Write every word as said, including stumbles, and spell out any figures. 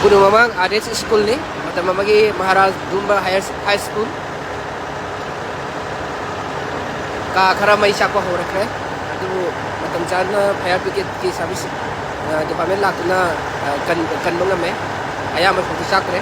ꯑꯗꯨ ꯃꯃꯥꯡ ꯑꯥꯔ ꯑꯦꯁ ꯁ꯭ꯀꯨꯜꯅꯤ, ꯃꯇꯝ ꯑꯃꯒꯤ ꯃꯍꯥꯔꯥꯖ ꯒꯨꯝꯕ ꯍꯥꯏꯌꯔ ꯍꯥꯏ ꯁ꯭ꯀꯨꯜ꯫ ꯀꯥ ꯈꯔ ꯃꯩ ꯆꯥꯛꯄ ꯍꯧꯔꯛꯈ꯭ꯔꯦ꯫ ꯑꯗꯨꯕꯨ ꯃꯇꯝ ꯆꯥꯅ ꯐꯥꯌꯔ ꯕ꯭ꯔꯤꯒꯦꯗꯀꯤ ꯁꯥꯔꯚꯤꯁ, ꯑ, ꯗꯤꯄꯥꯔꯠꯃꯦꯟ ꯂꯥꯛꯇꯨꯅ, ꯑ, ꯀꯟ-, ꯀꯟꯕ ꯉꯝꯃꯦ꯫ ꯑꯌꯥꯝꯕ ꯐꯥꯎꯗꯤ ꯆꯥꯛꯇ꯭ꯔꯦ꯫